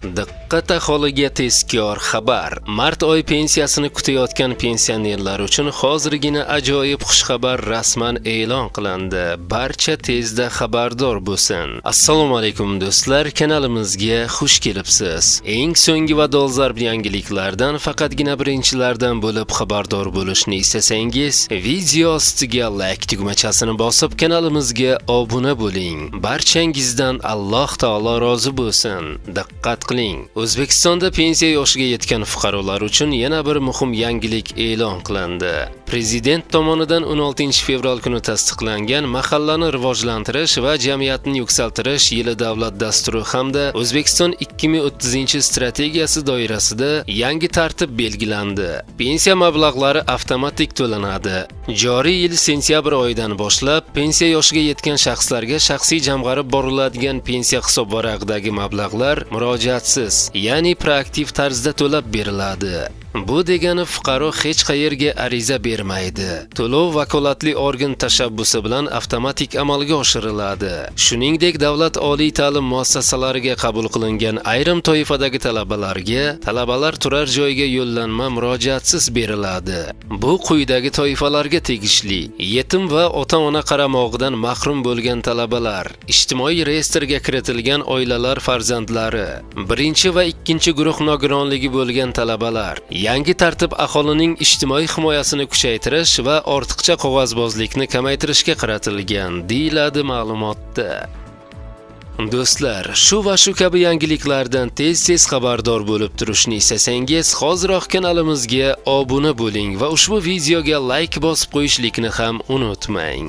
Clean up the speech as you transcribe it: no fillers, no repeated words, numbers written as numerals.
Diqqat, aholiga tezkor xabar! Mart oyi pensiyasini kutayotgan pensionerlar uchun hozirgina ajoyib xushxabar rasman e'lon qilindi. Barcha tezda xabardor bo'lsin. Assalomu alaykum, do'stlar, kanalimizga xush kelibsiz. Eng so'nggi va dolzarb yangiliklardan faqatgina birinchilardan bo'lib xabardor bo'lishni istasangiz, video ostiga like tugmachasini bosib, kanalimizga obuna bo'ling. Barchangizdan Alloh taolo rozi bo'lsin. Diqqat qiling. O'zbekistonda pensiya yoshiga yetgan fuqarolar uchun yana bir muhim yangilik e'lon qilindi. Prezident tomonidan 16-fevral kuni tasdiqlangan Mahallani rivojlantirish va jamiyatni yuksaltirish yili davlat dasturi hamda O'zbekiston 2030 strategiyasi doirasida yangi tartib belgilandi. Pensiya mablag'lari avtomatik to'lanadi. Joriy yil sentyabr oyidan boshlab pensiya yoshiga yetgan shaxslarga shaxsiy jamg'arib boriladigan pensiya hisobvarag'idagi mablag'lar murojaatsiz, ya'ni proaktiv tarzda to'lab beriladi. Bu degani, fuqaro hech qayerga ariza bermaydi. To'lov vakolatli organ tashabbusi bilan avtomatik amalga oshiriladi. Shuningdek, davlat oliy ta'lim muassasalariga qabul qilingan ayrim toifadagi talabalarga talabalar turar joyiga yo'llanma murojaatsiz beriladi. Bu quyidagi toifalarga tegishli: yetim va ota-ona qaramog'idan mahrum bo'lgan talabalar, ijtimoiy reyestrga kiritilgan oilalar farzandlari, birinchi va ikkinchi guruh nogironligi bo'lgan talabalar. Yangi tartib aholining ijtimoiy himoyasini kuchaytirish va ortiqcha qog'ozbozlikni kamaytirishga qaratilgan, deyiladi ma'lumotda. Do'stlar, shu va shu kabi yangiliklardan tez-tez xabardor bo'lib turishni istasangiz, hoziroq kanalimizga obuna bo'ling va ushbu videoga like bosib qo'yishlikni ham unutmang.